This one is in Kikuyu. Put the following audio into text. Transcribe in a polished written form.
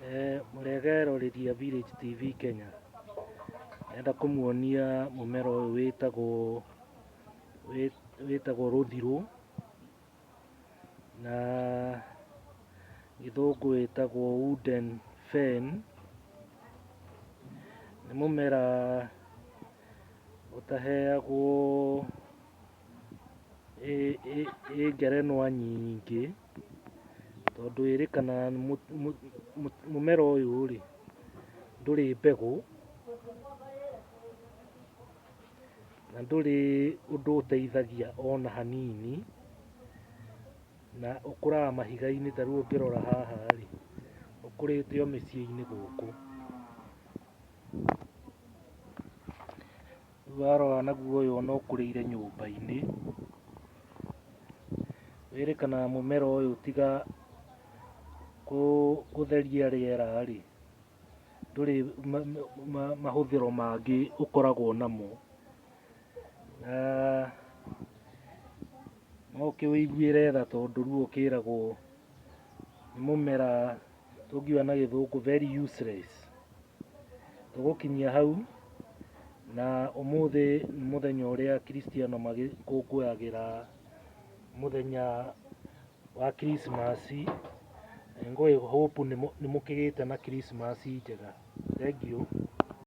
Mũrĩega eroreri a Village TV Kenya. Ndĩrenda kũmuonia mũmera ũyũ wĩtagwo wĩtagwo rũthirũ, na gĩthũngũ wĩtagwo wooden fen. Nĩ mũmera ũtaheagwo ĩ ngerenwa nyingĩ, tondũ ĩrĩkanaga mũmera ũyũ rĩ, ndũrĩ mbegũ, na ndũrĩ ũndũ ũteithagia ona hanini, na ũkũraga mahiga-inĩ ta rĩu ũngĩrora haha rĩ, ũkũrĩte o mĩciĩ-inĩ gũkũ. Rĩu warora naguo ũyũ ona ũkũrĩire nyũmba-inĩ, wĩrĩkanaga mũmera ũyũ tiga kũtheria rĩera rĩ, ndũrĩ mahũthĩro mangĩ ũkoragwo namo. Na no ũkĩwĩiguĩre tha tondũ rĩu ũkĩragwo nĩ mũmera tũngiuga na gĩthũngũ very useless. Tũgũkinyia hau, na ũmũthĩ nĩ mũthenya ũrĩa akristiano magĩkũngũyagĩra mũthenya wa Christmas. Ngũĩ hope nĩ mũkĩgĩte na Christmas njega. Thengiũ.